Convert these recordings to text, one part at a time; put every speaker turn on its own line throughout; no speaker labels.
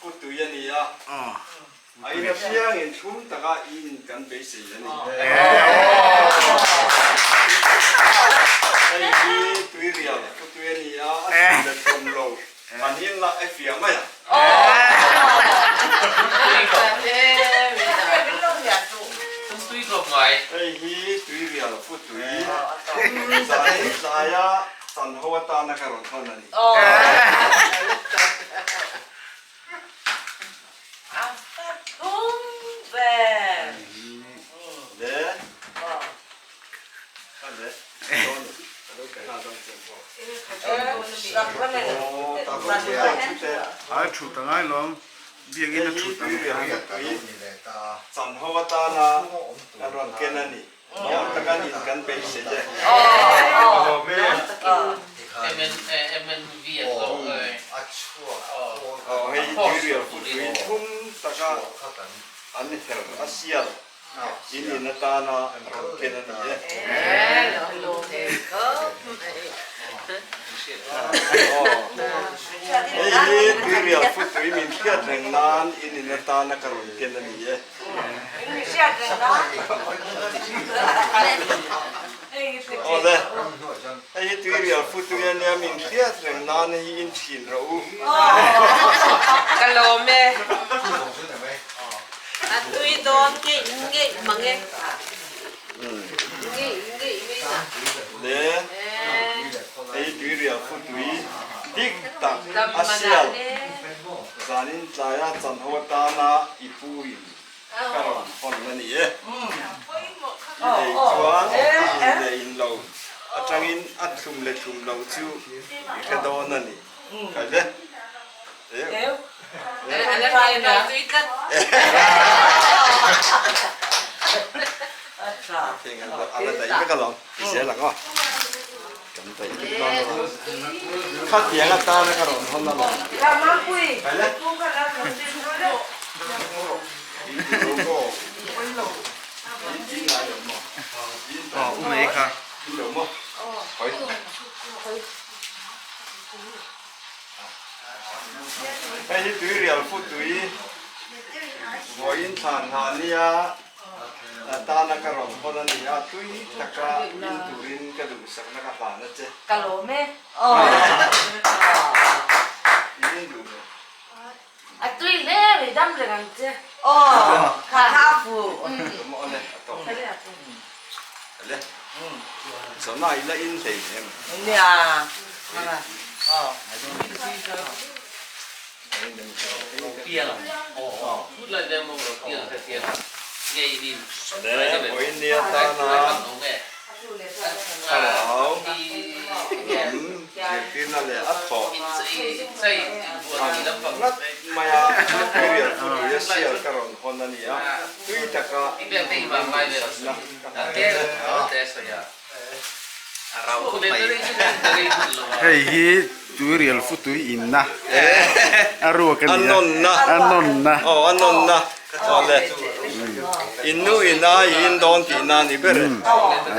Putui a ni a, a in apiangin thlum taka i in kan beisei a ni. Hei hi tuirial putui a ni a, a thlum leh thlum lo an in lah e fiah mai a. Hei hi tuirial putui zan tlaia chan ho atana ka rawn thawn a ni.
Ai thut a ngai lo biakin a thut ang
Chan ho atana kan rawn ken a ni. Nuam taka in kan beisei e. Aw hei hi tuirial putui thum taka an her a sial in in atana rawn ken a ni e. Hei hi tuirial putui min hriat reng nan in in atana ka rawn ken a ni e. Awle, hei hi tuirial futui a nia, min hriat reng nan hi in thin rawh u.
Ka lawm e. A tui dawn ngeih ngeih mang e. Ngeih ngeih mai na.
Le, hei hi tuirial futui dik tak a sial. Zanin tlaia chanho atana i puin ka rawn hawn a ni e. I ei chuan i in leh in lo atangin a thlum leh thlum lo chu i hre dawn a ni. Kai le. Eu. A la daih vek alawm. I zel ang aw. Kan daih vek dawn alawm. Khatiang atana ka rawn hawn alawm. Kai le.
Aw u mai kha.
Hei hi tuirial futui vawiin thlan hna nia. Tana ka rawn hawn a ni a, tui taka in turin ka duhsakna ka hlan a che.
Ka lawm e.
In in duh ve.
A tui hle mai, dam reng ang che. Aw, kha kha a fu.
Ka maw le, a tawk. Le, chawhna i la in hlei em?
Nia, mara. Aw.
Vawiin atana thlarau lam zirtirna leh a thawh ang ngat maia tuirial putui a sial ka rawn hawn a ni a, tui taka duhsakna ka hmu a.
Hei hi tuirial futui inna a ruak a ni a a nawnna
aw a nawnna awle innu ina i in dawn tihna a ni ber e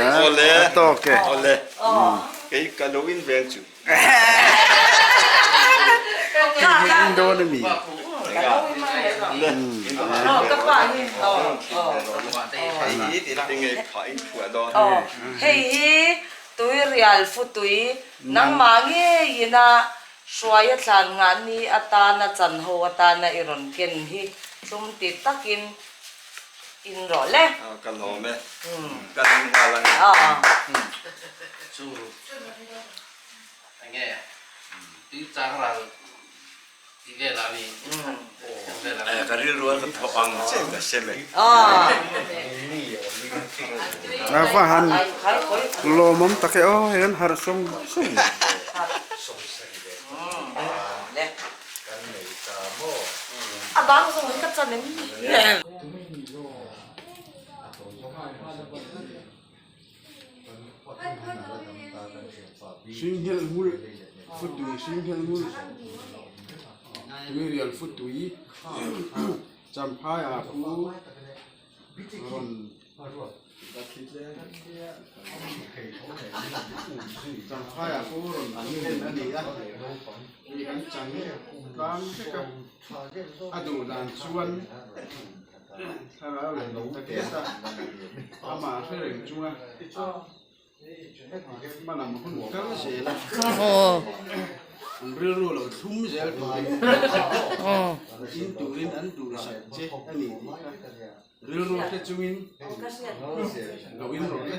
awle
a tawk e
awle kei ka lo in veng chu
hei hi in dawn a mi
Hei hi tuirial futui nangmah ngeiin a hruai a thlan nghah ni atana chanho atana i rawn ken hi thlum ti takin in rawh le.
Ka lawm e. Ka ring nghal ang e.
Chu enge tui chang ral tih vel ah mi thleng vel ah
mi. Ka rilru a ka thawk ang che ka sem e.
A va han lawmawm tak e aw hei an harh sawng sawng.
A bang zawng in ka chan em ni.
Hringhel ngul futui hringhel ngul tuirial futui champhai ah pu rawn champhai ah pu rawn en a ni a hei kan chang. tlang vek a, a duh dan chuan thlarau leh tak zet a amah hre reng chunga hmanam hun kal zel a, an rilru lo thlum zel turin in turin an duhsak che a ni tih kha rilru hre chungin lo in rawh le.